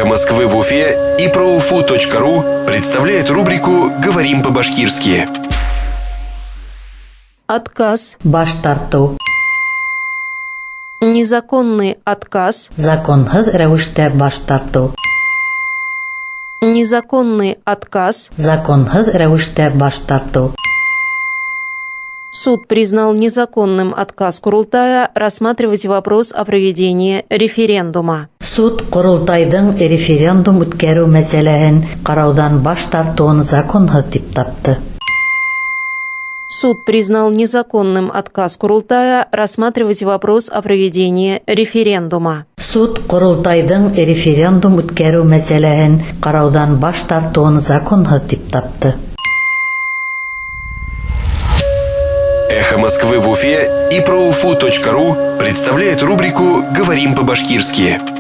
«Эхо Москвы» в Уфе и проуфу.ру представляет рубрику «Говорим по-башкирски». Отказ. Баш тартыу. Незаконный отказ. Законһыҙ рәүештә баш тартыу. Незаконный отказ. Законһыҙ рәүештә баш тартыу. Суд признал незаконным отказ Курултая рассматривать вопрос о проведении референдума. Суд Ҡоролтайҙың референдум үткәреү мәсьәләһен ҡарауҙан баш тартыуын законһыҙ тип тапты. Суд признал незаконным отказ Курултая рассматривать вопрос о проведении референдума. Суд Ҡоролтайҙың референдум үткәреү мәсьәләһен ҡарауҙан баш тартыуын законһыҙ тип тапты. «Эхо Москвы» в Уфе и проуфу.ру представляет рубрику «Говорим по-башкирски».